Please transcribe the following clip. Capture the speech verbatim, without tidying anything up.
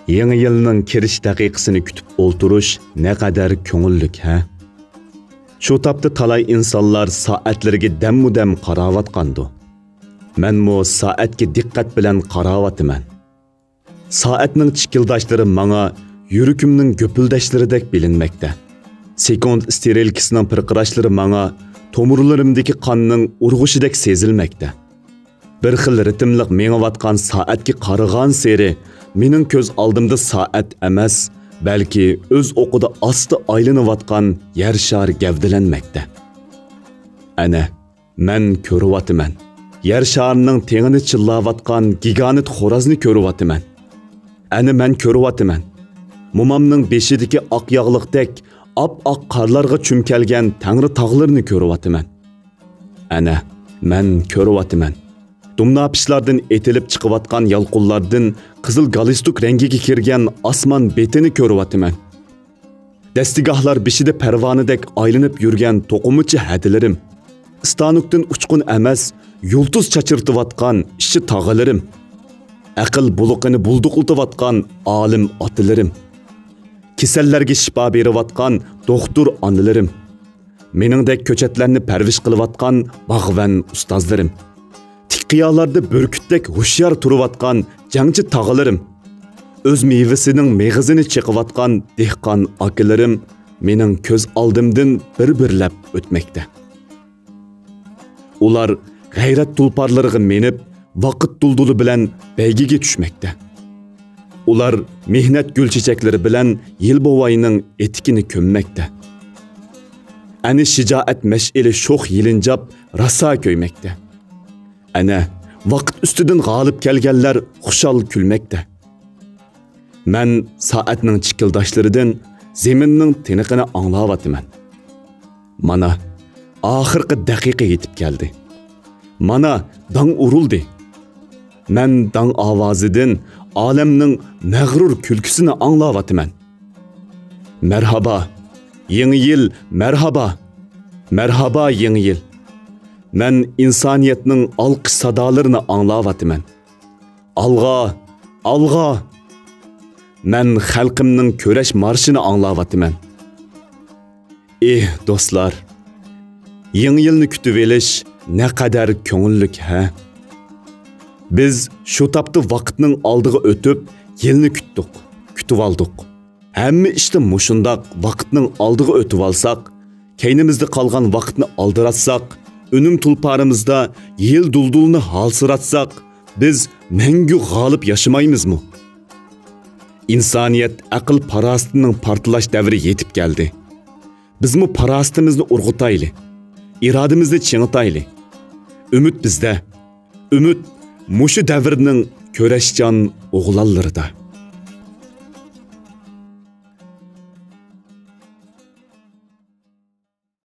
يېڭى يىلنىڭ كىرىش دەقىقىسىنى كۈتۈپ ئولتۇرۇش نەقەدەر كۆڭۈللۈك، ھە؟ شۇ تاپتا تالاي ئىنسانلار سائەتلىرىگە دەممۇدەم قاراۋاتقاندۇ. مەنمۇ سائەتكە دىققەت بىلەن قاراۋاتىمەن. سائەتنىڭ چىكىلداشلىرى ماڭا يۈرىكىمنىڭ گۈپۈلدەشلىرىدەك بىلىنمەكتە. سېكۇنت ئىسترېلكىسىنىڭ پىرقىراشلىرى ماڭا تومۇرلىرىمدىكى قاننىڭ ئۇرغۇشىدەك سېزىلمەكتە. بىر خىل رىتىملىق مېڭىۋاتقان سائەتكە قارىغانسېرى مېنىڭ كۆز ئالدىمدا سائەت ئەمەس، بەلكى ئۆز ئوقىدا ئاستا ئايلىنىۋاتقان يەر شارى گەۋدىلەنمەكتە. ئەنە، مەن كۆرۈۋاتىمەن. يەر شارىنىڭ تېڭىنى چىللاۋاتقان گىگانت خورازنى كۆرۈۋاتىمەن. ئەنە، مەن كۆرۈۋاتىمەن. مومامنىڭ بېشىدىكى ئاق ياغلىقتەك ئاپئاق قارلارغا چۆمكەلگەن تەڭرى تاغلىرىنى كۆرۈۋاتىمەن. ئەنە، مەن كۆرۈۋاتىمەن. دومناپىشلاردىن ئېتىلىپ چىقىۋاتقان يالقۇنلاردىن قىزىل گالستۇك رەڭگىگە كىرگەن ئاسمان بېتىنى كۆرۈۋاتىمەن. دەستىگاھلار بېشىدا پەرۋانىدەك ئايلىنىپ يۈرگەن توقۇمىچى ھەدىلىرىم، ئىستانوكتىن ئۇچقۇن ئەمەس، يۇلتۇز چاچرىتىۋاتقان ئىشچى تاغىلىرىم، ئەقىل بۇلىقىنى بۇلدۇقلىتىۋاتقان ئالىم ئاتىلىرىم، كېسەللەرگە شىپا بېرىۋاتقان دوختۇر ئانىلىرىم، مېنىڭدەك كۆچەتلەرنى پەرۋىش قىلىۋاتقان باغۋەن ئۇستازلىرىم، تىك قىيالاردا بۈركۈتتەك ھوشيار تۇرۇۋاتقان جەڭچى تاغىلىرىم، ئۆز مېۋىسىنىڭ مېغىزىنى چېقىۋاتقان دېھقان ئاكىلىرىم مېنىڭ كۆز ئالدىمدىن بىر-بىرلەپ ئۆتمەكتە. ئۇلار غەيرەت تۇلپارلىرىغا مىنىپ، ۋاقىت دۇلدۇلى بىلەن بەيگىگە چۈشمەكتە. ئۇلار مېھنەت گۈل چېچەكلىرى بىلەن يىل بوۋاينىڭ ئېتىكىنى كۆممەكتە. ئەنە، شىجائەت مەشئىلى شوخ يېلىنجاپ، راسا كۆيمەكتە. ئەنە، ۋاقىت ئۈستىدىن غالىب كەلگەنلەر خۇشال كۈلمەكتە. مەن سائەتنىڭ چىكىلداشلىرىدىن زېمىننىڭ تىنىقىنى ئاڭلاۋاتىمەن. مانا، ئاخىرقى دەقىقە يېتىپ كەلدى. مانا، داڭ ئۇرۇلدى. مەن داڭ ئاۋازىدىن ئالەمنىڭ مەغرۇر كۈلكىسىنى ئاڭلاۋاتىمەن. مەرھابا، يېڭى يىل، مەرھابا! مەرھابا، يېڭى يىل! مەن ئىنسانىيەتنىڭ ئالقىش سادالىرىنى ئاڭلاۋاتىمەن. ئالغا، ئالغا! مەن خەلقىمنىڭ كۈرەش مارشىنى ئاڭلاۋاتىمەن. ئېھ، دوستلار! يېڭى يىلنى كۈتۈۋېلىش نەقەدەر كۆڭۈللۈك، ھە؟ بىز شۇ تاپتا ۋاقىتنىڭ ئالدىغا ئۆتۈپ، يىلنى كۈتتۇق، كۈتۈۋالدۇق. ھەممە ئىشتا مۇشۇنداق ۋاقىتنىڭ ئالدىغا ئۆتۈۋالساق، كەينىمىزدە قالغان ۋاقىتنى ئالدىراتساق، ئۈنۈم تۇلپارىمىزدا يىل دۇلدۇلىنى ھالسىراتساق، بىز مەڭگۈ غالىب ياشىمايمىزمۇ؟ ئىنسانىيەت ئەقىل-پاراسىتىنىڭ پارتلاش دەۋرى يېتىپ كەلدى. بىزمۇ پاراسىتىمىزنى ئۇرغۇتايلى، ئىرادىمىزنى چىڭىتايلى. ئۈمىد بىزدە، ئۈمىد مۇشۇ دەۋرنىڭ كۈرەشچان ئوغلانلىرىدا.